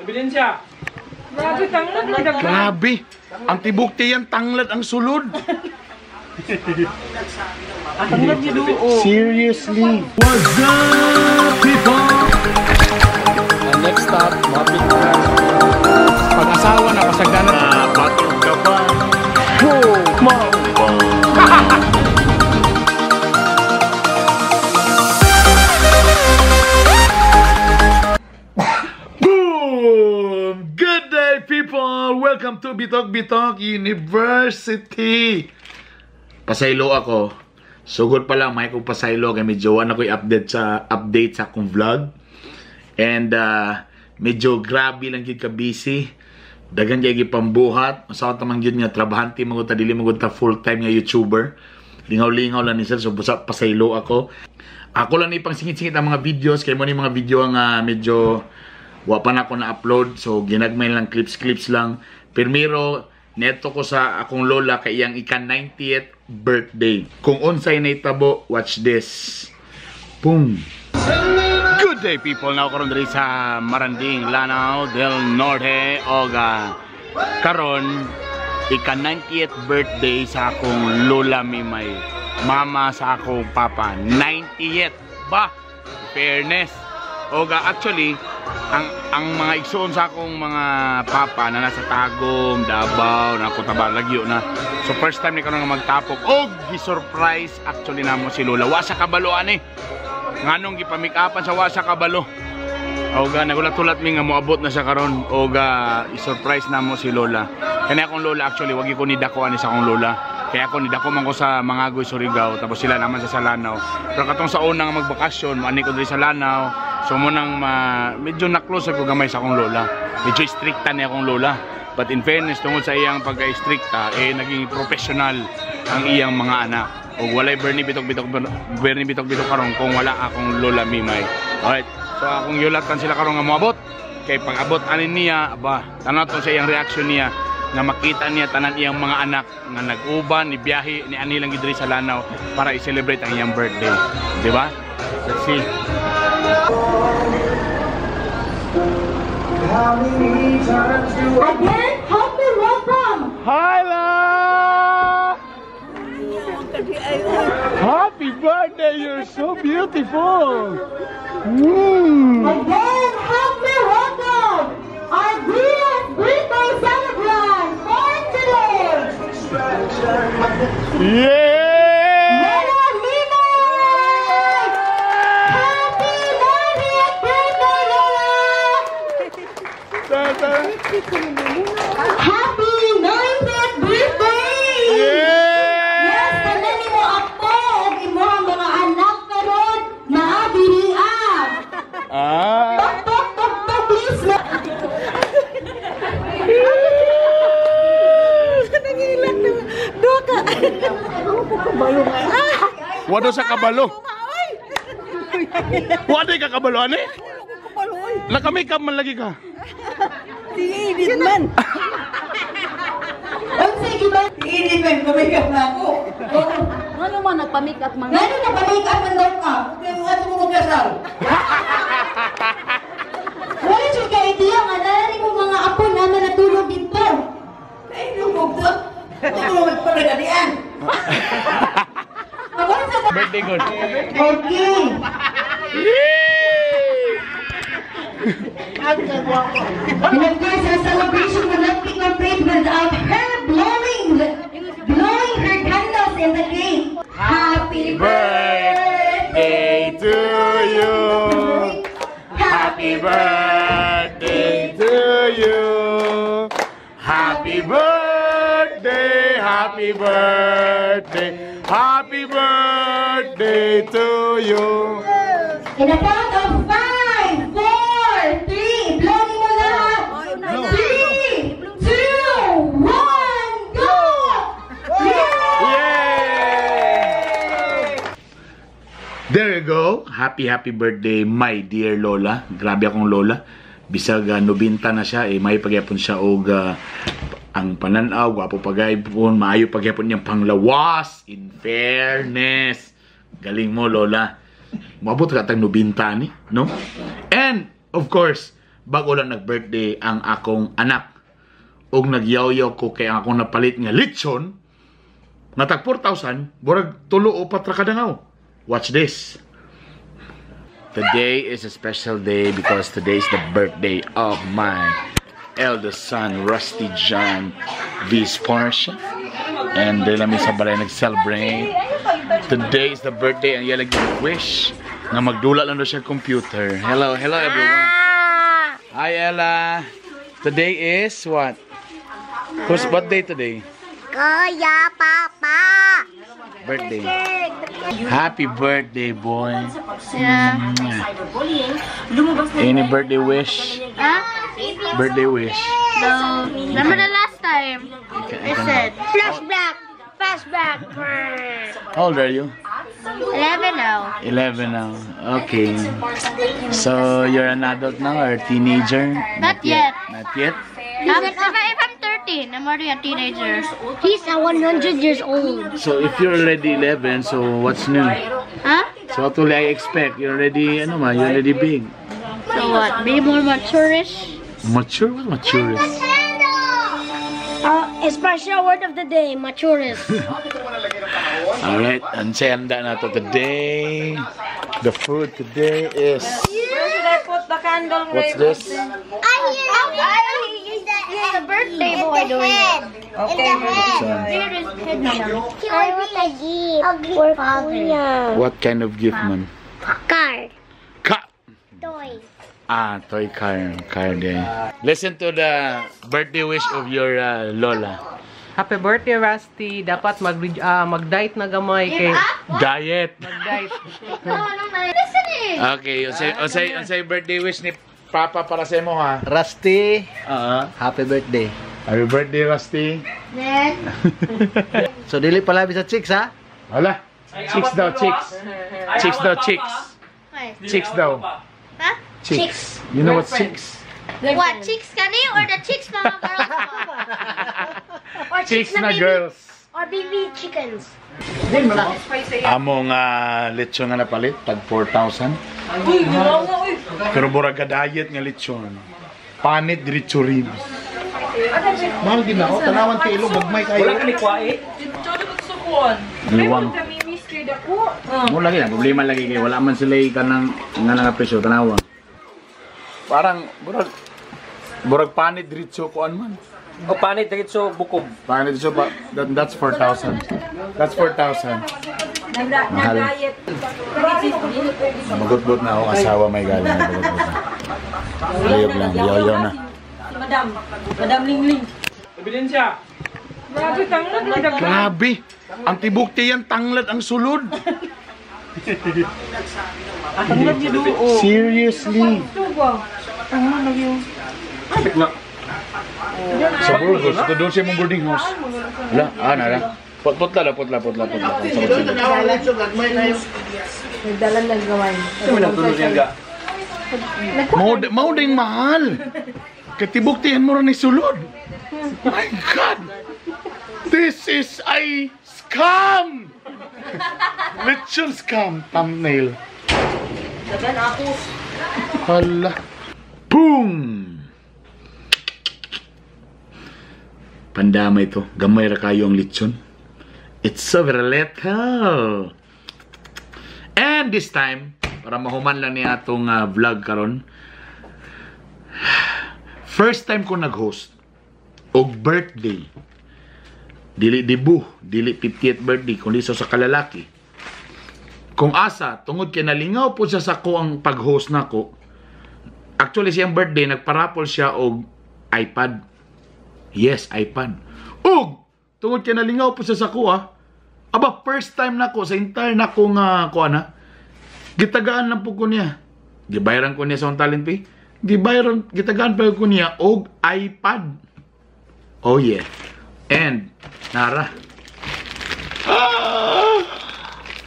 Ebidensya. Grabe, tanglad ni daghan. Grabe. Ang tibok tiyan tanglad ang sulod. Tanglad ni duo. Seriously. What's up, people? Ang next stop, mapit na. Pag-asawa na pasagdanan. Batog ka ba? Whoa, Boom! Good day, people! Welcome to Bitok Bitok University! Pasaylo ako. Sugod pa lang, may kong pasaylo kay medyo wala ko'y update sa akong vlog. And medyo grabe lang gyud ka busy. Dagan kay gipambuhat. Usa ta man gyud nga trabahante man gud ta, dili man gud ta full time nga YouTuber. Lingaw-lingaw lang ni sir, so busa pasaylo ako. Ako lang ipang singit-singit ang mga videos kay mo ni mga video nga medyo wa pa na ako na-upload, so ginagmay lang clips-clips lang. Primero, neto ko sa akong lola kay iyang ika-90th birthday. Kung unsay nahitabo, watch this. Boom! Good day, people! Now karon diri sa Maranding, Lanao del Norte og karon ika-90th birthday sa akong lola Mimay, mama sa akong papa. 90th ba? Fairness. Og actually ang mga igsuon sa akong mga papa na nasa Tagum, Davao, na Cotabato, Lagyo na. So first time ni karon nga magtapok og gi-surprise actually namo si Lola. Wa sa kabalo ani. Nganong gipamikapan sa wa sa kabalo. Og nagulat-ulat mi nga moabot na siya karon og i-surprise namo si Lola. Kani akong lola actually wagi ko ni dako ani sa akong lola. Kaya ako nidako man ko sa Mangagoy, Surigao, tapos sila naman sa Lanao. Pero katong sa una nga magbakasyon, moani ko diri sa Lanao. So mo nang medyo na-close ko gamay sa akong lola. Medyo strikta ni akong lola. But in fairness, tungod sa iyang pagka-strikta, eh naging professional ang iyang mga anak. Og walay Bernie Bitok Bitok Bernie Bitok Bitok karon kung wala akong lola Mimay. Alright. So akong yulatan sila karon nga moabot. Kay pag-abot ani niya, aba, tanaw tong sa iyang reaction niya nga makita niya tanan iyang mga anak nga nag-uban ni biyahe ni ani lang diri sa Lanao para i-celebrate ang iyang birthday. Di ba? Let's see. Again, happy welcome! Hi, La! Happy birthday! You're so beautiful! Mm. Again, happy welcome! Our dearest birthday celebrant for today! Yeah! Lola Mimay! Happy 90th birthday, Lola! Happy 90th birthday! Yeah! Yes, tanan nimo apo ug imong mga anak karon naa diri ah. Ah! Tok tok tok tok please. Nangilak na. Duha ka. Wado sa kabalo. Wado ka kabalo ani? Naka-makeup man lagi ka. Edit man. Unsay giba? Edit man, pamikap na ako. Ano man nagpa-make up man? Ngano na pa-make up man daw ka? Kaya mo ato mo magkasal. Wala jud ka idea nga naa mo mga apo na manatulog dito. Ay, lumog to. Ito mo magpanaganian. Ako sa Birthday girl. Okay. And of course, our celebration will not be complete without her blowing her candles in the cake. Happy Birthday to you. Happy birthday to you. Happy birthday, happy birthday, happy birthday to you. In a count of 5, 4, 3, blow ni mo lahat. 3, 2, 1, go! Yeah! Yay! There you go. Happy, happy birthday, my dear Lola. Grabe akong Lola. Bisag 90 na siya, eh, may pagyapon siya og ang pananaw, gwapo pagaypon, maayo pagyapon niyang panglawas. In fairness. Galing mo, Lola. Moabot ka tag 90 ni, no? And, of course, Bago lang nag-birthday ang akong anak. Ug nagyaw-yaw ko kay ang akong napalit nga lechon nga tag 4,000, murag tulo o patra kadangaw. Watch this. Today is a special day because today is the birthday of my eldest son, Rusty John V. Porsche. And dili mi sa balay nag-celebrate. Today is the birthday and iya wish nga magdula lang daw siya computer. Hello, hello everyone. Hi, Ella. Today is what? Whose birthday today? Kuya, Papa. Birthday. Happy birthday, boy. Yeah. Any birthday wish? Huh? Birthday wish. No. Remember the last time I said flashback, flashback. How old are you? 11 now. 11 now. Okay. So you're an adult now or a teenager? Not yet. Not yet? If I'm 13, I'm already a teenager. He's a 100 years old. So if you're already 11, so what's new? Huh? So what will I expect? You're already, ano ma, you're already big. So what? Be more mature-ish? Mature? What mature is? Special word of the day, maturist. Alright, ang handa na to today. The food today is... Where should I put the candle, What's this? I hear the birthday boy doing it. Okay. I want a gift for Kuya. What kind of gift, man? Car. Ka! Toy. Ah, toy car. Car day. Listen to the birthday wish of your lola. Happy birthday, Rusty. Dapat mag-diet na gamay kay Diet. Mag-diet. No, anong na? Listening. Okay, unsay birthday wish ni Papa para sa imo ha? Rusty, Oo. Happy birthday. Happy birthday, Rusty. Then, So dili pala sa chicks ha? Wala. Chicks daw, chicks. Chicks daw, chicks. What? Chicks daw. Huh? Chicks. You know what chicks? What, chicks kani or the chicks mga girls? Or Chicks na baby- girls. Or baby chickens. Amo nga lechon nga napalit, tag 4,000. Pero murag ka diet nga lechon. Panit diretso ribs. Mahal din ako, tanawan kay ilo, bagmay kayo. Wala ka ni Kwae? Liwang. Mo lagi na problema lagi kay wala man sila kanang nga nga presyo tanawa. Parang murag panit diretso kuan man. O panit diretso bukob. Panit diretso pa that's 4,000. That's 4,000. Mahal. Magutbot na ako asawa may galing magutbot na. Ayok lang, yaw-yaw na. Madam, Madam Lingling. Ebidensya. Grabe! Ang tibok tiyan tanglad ang sulod. Seriously. Sa Burgos, ito doon siya mong boarding house. Wala, ah, nara. Putla na, putla, putla, putla. Nagdala lang gamay. Ito mo lang tulog yan ga. Mao ding mahal. Katibok tiyan mo rin ni sulod. My God! This is a scam! Lechon scam thumbnail. Hala. Boom! Pandamay to. Gamay ra kayo ang lechon. It's so very little. And this time, para mahuman lang niya atong vlog karon. First time ko nag-host og birthday. Dili debut, dili 50th birthday, kundi sa kalalaki. Kung asa, tungod kay nalingaw po siya sa ko ang pag-host nako. Actually, siyang birthday, nagparapol siya og iPad. Yes, iPad. Ug tungod kay nalingaw po siya sa ko ah. Aba, first time nako sa entire nako nga kuan ha. Gitagaan lang po ko niya. Gibayaran ko niya sa akong talent fee. Gibayaran, gitagaan pa ko niya og iPad. Oh yeah. And nara. Ah!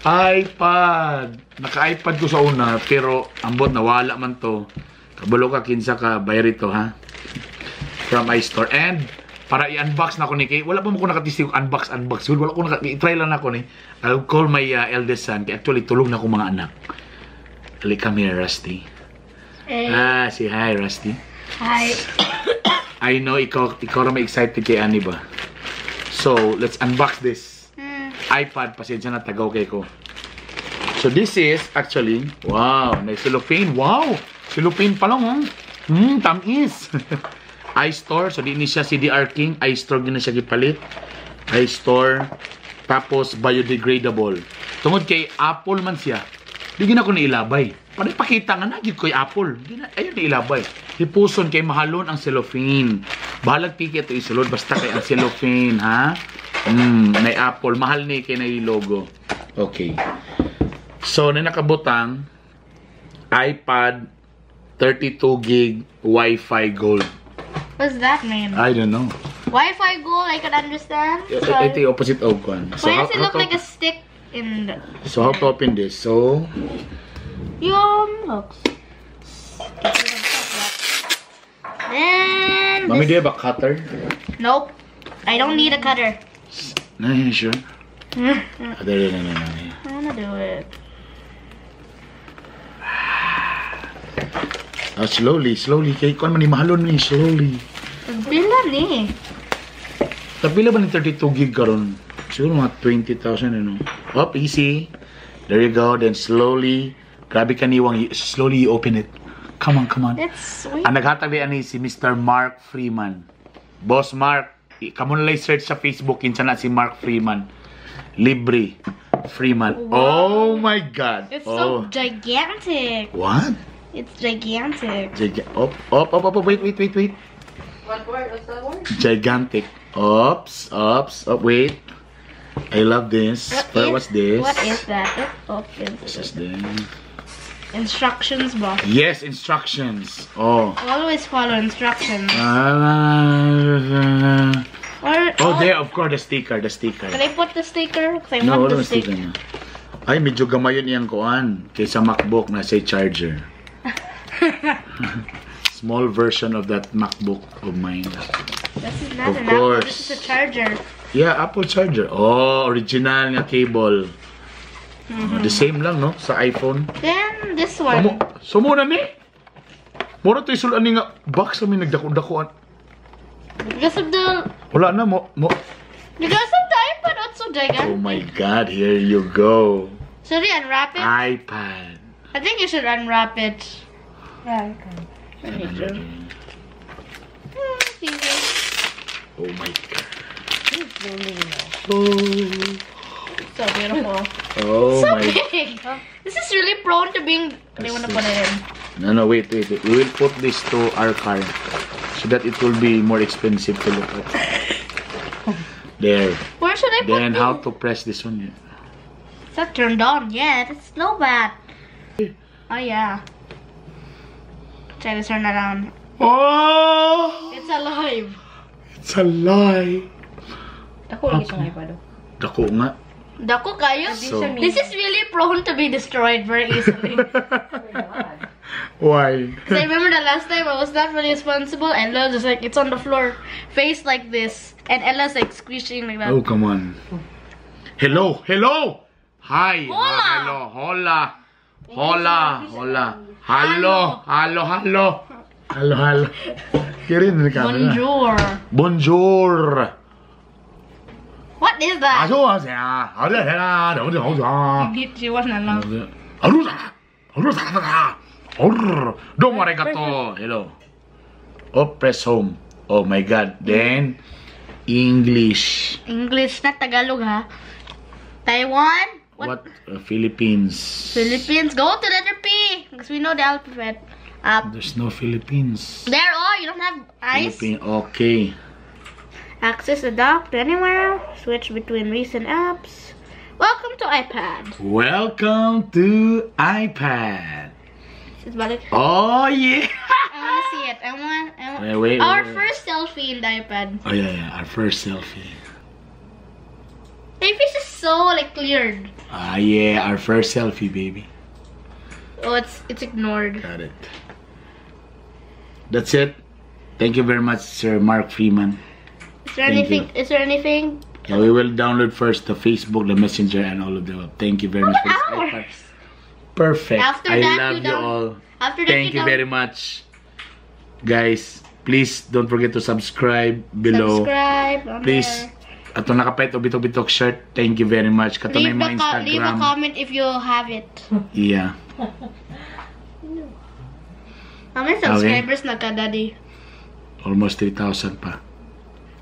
iPad. Naka-iPad ko sa una pero ambot nawala man to. Kabalo ka kinsa ka bayar ito ha. From iStore. And para i-unbox na ko ni kay wala pa mo ko nakatistig unbox unbox. Wala ko naka i-try lang nako ni. I'll call my eldest son. Kay actually tulog na ko mga anak. Ali, come here, Rusty. Hey. Ah, say hi, Rusty. Hi. I know ikaw ra may excited kay ani ba. So, let's unbox this. iPad, pasensya na tagaw kay ko. So this is actually, wow, na cellophane. Wow, cellophane pa lang, oh. Tamis. iStore, so di ni siya CDR King, iStore gina siya gipalit. iStore, tapos biodegradable. Tungod kay Apple man siya, di gina ko nailabay. Para ipakita nga na gid ko'y Apple. Di na, ayun nailabay. Hipuson kay mahalon ang cellophane. Bahalag piki ito isulod basta kay ang cellophane, ha? Nay Apple, mahal ni kay nay logo. Okay. So, na nakabutang iPad 32 gig Wi-Fi Gold. What's that mean? I don't know. Wi-Fi Gold, I can understand. So, Ito yung opposite of kwan. So, why does it look how to, like a stick in the so how to open this? So, yung hooks? Then Mami, do you have a cutter? Nope. I don't need a cutter. No, you sure? I Ah, there, no, no, no, no. wanna do it. Ah, slowly, slowly. Kay kwan man ni mahalon ni slowly. Pila ni. Tapila ba ni 32 gig karon? Siguro mga 20,000 ano. Up, easy. There you go. Then slowly, grabe ka niwang, slowly you open it. Come on, come on. That's sweet. Ang naghatag di ani si Mr. Mark Freeman. Boss Mark, kamo na lang search sa Facebook kinsa na si Mark Freeman. Libre Freeman. Oh my God. It's Oh. so gigantic. What? It's gigantic. Up, up, up, up, wait, wait, wait, wait. What word? What's that word? Gigantic. Oops, oops, up, wait. I love this. What What's this? What is that? It opens. This is the Instructions box. Yes, instructions. Oh. Always follow instructions. Or, Oh, there, of course, the sticker, the sticker. Can I put the sticker? 'Cause I No, want wala the sticker sticker. na. Ay, medyo gamayon iyang kuan kaysa MacBook na say charger. Small version of that MacBook of mine. This is not Of an Apple. course. This is a charger. Yeah, Apple charger. Oh, original nga cable. Oh, the same lang, no? Sa iPhone. Then this one. Sumo, sumo na ni. Mura to isulan ni nga box kami nagdako-dakoan. Because of the Wala na mo mo. because of the iPad, it's so gigantic. Oh my God, here you go. Should we unwrap it? iPad. I think you should unwrap it. Yeah, I can. It's easy. Oh my God. Oh, So beautiful. oh So my. big. This is really prone to being. They wanna put it in. No, no, wait, wait, wait. We will put this to our car so that it will be more expensive to look at. There. Where should I put Then this? how to press this one? It's not turned on yet. It's low bat. Oh yeah. Try to turn that on. Oh! It's alive. It's a lie. Dako lagi siyang iPad. Oh. Dako nga. Dako kayo. So, This is really prone to be destroyed very easily. Why? Because I remember the last time I was not really responsible and Ella was just like, it's on the floor, face like this. And Ella's like squishing like that. Oh, come on. Hello, hello! Hi. Hola. Hello, hola. Hola, hola. Hello, hello, hello. Hello, hello. Kirin na camera. Bonjour. Bonjour. What is that? Domo arigato. Hello. Oh, press home. Oh my God. Then, English. English, not Tagalog, ha? Taiwan? What? Philippines. Philippines. Go to letter P. Because we know the alphabet. Up. There's no Philippines. There, oh, you don't have eyes. Philippine. Okay. Access adopt anywhere. Switch between recent apps. Welcome to iPad. Welcome to iPad. It's balik. Oh yeah. I want to see it. I want. Wait, wait, Our wait, wait. first selfie in the iPad. Oh yeah, yeah. Our first selfie. My face is so like cleared. Ah yeah, our first selfie, baby. Oh, it's ignored. Got it. That's it. Thank you very much, Sir Mark Freeman. Is there Thank anything? you. Is there anything? Yeah, we will download first the Facebook, the Messenger, and all of them. Thank you very much for this How iPad. ours? Perfect. After I that, love you you all. After that, Thank you you very much. Guys, please don't forget to subscribe below. Subscribe on Please, there. Ato nakapalit og Bitok Bitok shirt. Thank you very much. Kato na Leave, yung the mga leave a Instagram. comment if you have it. Yeah. How many subscribers na ka, Daddy? Almost 3,000 pa.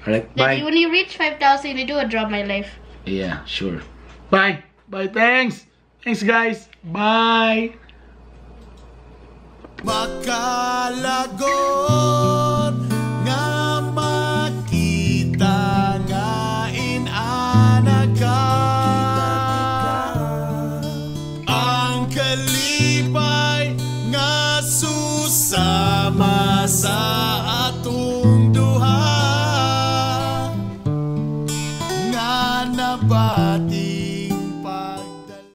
Alright, Daddy, bye. When you reach 5,000, you do a draw my life. Yeah, sure. Bye. Bye, thanks. Thanks, guys. Bye. Makalagot nga makita nga inana ka. Ang kalipay nga susama sa ato.